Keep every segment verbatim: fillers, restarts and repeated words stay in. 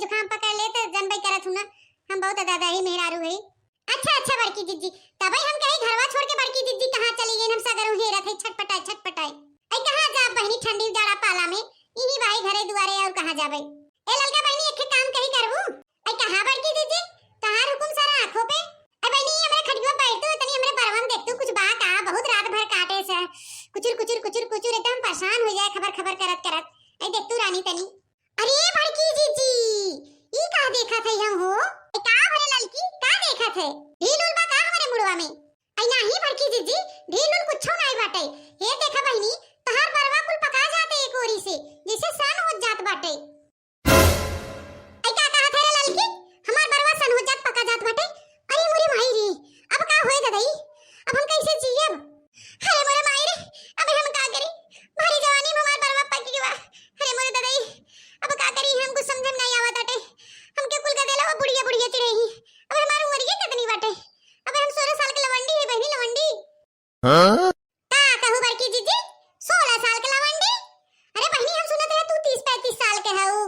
जुकाम पकड़ ले त जनबे करत हूँ ना, हम बहुत अदादाही मेहरारू है। अच्छा, अच्छा बड़की जिज्जी, तबे हम कही घरवा छोड़ के बड़की जिज्जी कहाँ चली गई, हम सगरों हेरत है, छटपटाए, छटपटाए। ऐ कहाँ जाब बहिनी ठंडी जाड़ा पाला में, इही बाई घरे दुआरे और कहाँ जाबे। ए ललका बहिनी, एक काम कही करबू, ऐ कहाँ बड़की जिज्जी, तहार हुकुम सारा आँखों पे। ऐ बहिनी, हमरे खटिया बैठ तू, तनी हमरे बरवा में देख तू, कुछ बा का, बहुत रात भर काटे से, कुचुर, कुचुर, कुचुर, कुचुर, एकदम परेशान हो जाए खबर, खबर करत, करत। ऐ देख तू रानी तनी। अरे बड़की जिज्जी, ई का देखत है हम हो? ए का भरे ललकी, का देखत है? ढील उल बा का हमरे मुड़वा में? आई नाही बड़की जिज्जी, ढील उल कुछो नाही बाटे। हे देखा बहिनी, तहार बरवा कुल पका जाते एक ओरी से, जैसे सन हो जात बाटे। आई का कहत है रे ललकी, हमार बरवा सन हो जात पका जात बाटे? अरे मोरे माई रे, अब का होए ददई, अब हम कैसे जियब? अरे मोरे माई रे, अब हम का करी? भारी जवानी में हमार बरवा पक गवा। अरे मोरे ददई, अब का करी? हम कुछ समझ में नहीं आवत बाटे। हमके कुल कर देला वो बुढ़िया बुढ़िया चिड़ई। अब हमार उमरिया कितनी बाटे? अब हम सोलह साल के लवंडी है बहिनी, लवंडी। हाँ? का कहू बड़की जिज्जी, सोलह साल के लवंडी? अरे बहिनी, हम सुनत रहे तू तीस पैंतीस साल के हऊ।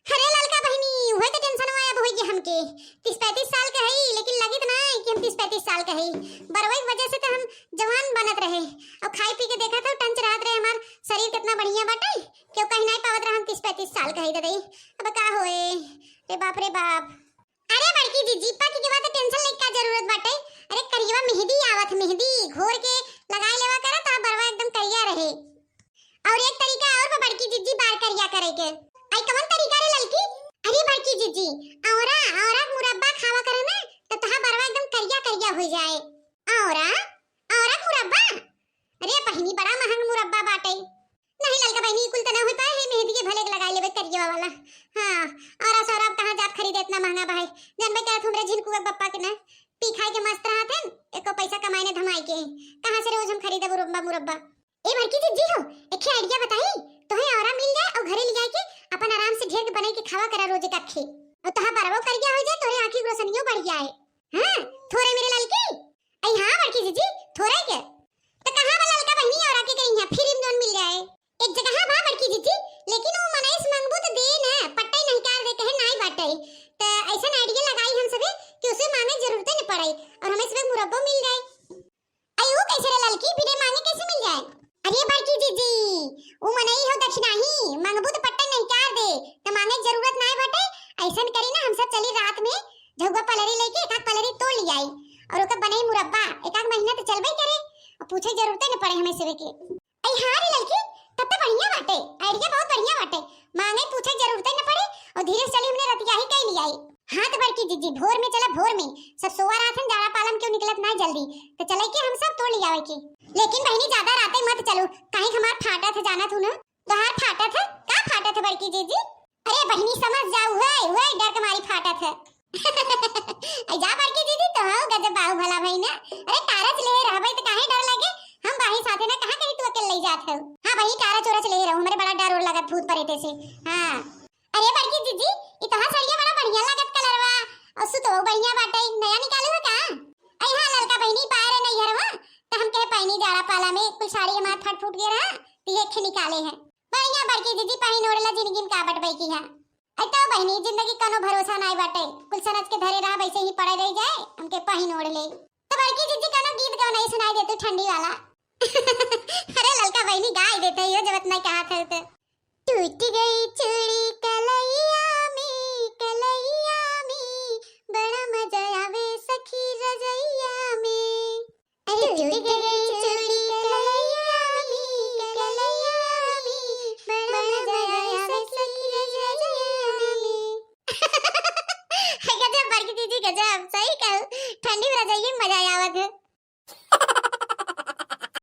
अरे ललका बहिनी, उहे तो टेंशन हुआ अब होई कि हमके तीस पैंतीस साल के हई, लेकिन लगित ना है कि हम तीस पैंतीस साल के हई। बरवई की वजह से तो हम जवान बनत रहे। और खाई पी के देखा था, टंच रहत रहे, हमार शरीर कितना बढ़िया बाटे, केहू कहीं नहीं पावत रहा हम तीस पैंतीस साल के हई। ददई, अब का होए? रे बाप रे बाप। अरे बड़की जिज्जी, पक के बाद टेंशन लेके का जरूरत बाटे? अरे करियवा मेहंदी आवत, मेहंदी घोर के लगाई लेवा करा, तो बरवा एकदम करिया रहे। और एक तरीका और बा बड़की जिज्जी बार करिया करे के। आई कवन तरीका रे ललकी? अरे बड़की जिज्जी, औरा, औरा के मुरब्बा खावा करे ना, तो तहार बरवा एकदम करिया करिया हो जाए। औरा, औरा के मुरब्बा? अरे बहिनी, बड़ा महंग मुरब्बा बाटे। नहीं ललका बहिनी, कुल त ना हो पाए, हे मेहंदी के भले के लगाई लेबे करिया वाला। हाँ, औरा सौरा अब कहाँ जात खरीदे इतना महंगा बा है। जानबे करत हमरे झिनकुआ बप्पा के ना, पी खाए के मस्त रहत हन, एको पैसा कमाए ने धमाए के। कहाँ से रोज हम खरीदब मुरब्बा, मुरब्बा? ए बड़की जिज्जी हो, एक ठे idea बताई, तोहे औरा मिल जाए और घरे ले जाए के अपन आराम से ढेर के बनाई के खावा करा रोज एक अखे। और तोहार बरवो करिया हो जाए, तोरे आँखी की रोशनियो बढ़ जाए। हाँ, थोरे मेरे ललकी। आई हाँ बड़की जिज्जी, थोरे के। तो कहाँ बा ललका बहिनी औरा के कहीं यहाँ free में जौन मिल जाए? एक जगह बा बड़की जिज्जी, लेकिन वो मनई से मंगबू तो दे ना, पट्टे नहीं कार दे, कहे नाई बाटे। तो ऐसा idea लगाई हम सभी कि उसे मांगे जरूरत न पड़े और हमें सभी मुरब्बो मिल जाए। अरे वो कैसे रे ललकी, बिना मांगे कैसे मिल जाए? अरे बड़की जिज्जी, वो मनई हो दक्षिणाही, मंगबू तो पट्टे नहीं कार दे, तो मांगे जरूरत नाय बाटे। ऐसन करी ना, हम सब चली रात में झउआ पलरी लेके एक आध पलरी तोड़ ले आई और ओकर बनई मुरब्बा, एक आध महीना तो चलबे करे और पूछे जरूरत न पड़े हमें सभी के। अरे हाँ रे ललकी, तब तो बढ़िया बाटे, idea बहुत बढ़िया बाटे। मांगे पूछे जरूरत न पड़े और धीरे से चली हमने रतिया ही कई ले आई। हाँ तो बड़की जिज्जी, भोर में चला, भोर में। सब सोवा रहत हन, जाड़ा पाला में केहू निकलत ना जल्दी, तो चले के हम सब तोड़ ले आवे के। लेकिन बहिनी, ज्यादा राते मत चलू, काहे कि हमार फाटत है, जानत हूँ ना। तोहार फाटत है? का फाटत है बड़की जिज्जी? अरे बहिनी, समझ जाऊ, वही, वही डर के मारी फाटत है। ऐ जा बड़की जिज्जी, तो हो गजब बाहु भला भई ना। अरे टारच ले रहबे तो काहे डर लगे, हम बाही साथे ना, कहाँ कहीं तू अकेले ले जात हो। हाँ बहिनी, टारच ओरच ले रहू, हमरे बड़ा डर ओर लगत भूत परेते से। हाँ। अरे बड़की जिज्जी, ई तोहार सड़िया बड़ा बढ़िया लागत कलरवा, और सुतवो बढ़िया बाटे, नया निकालू है का? अरे हाँ ललका बहिनी, पाए रहे नैहरवा, तो हम कहे पैनी जाड़ा पाला में कुल साड़ी हमार फट फूट गए रहा, तो ये खे निकाले हैं। बढ़िया बड़की जिज्जी, पहिन ओढ़ला, जिंदगी में का बटबई की है। अरे तो बहिनी, जिंदगी कौनो भरोसा नाई बाटे, कुल सनच के धरे रहा, वैसे ही पड़े रह जाए, हमके पहिन ओढ़ ले। तो बड़की जिज्जी कौनो गीत गौनई सुनाई दे तू ठंडी वाला। अरे ललका बहिनी, गाई देते ही हो जब इतना कहा था तो। टूट गई चूड़ी कलैया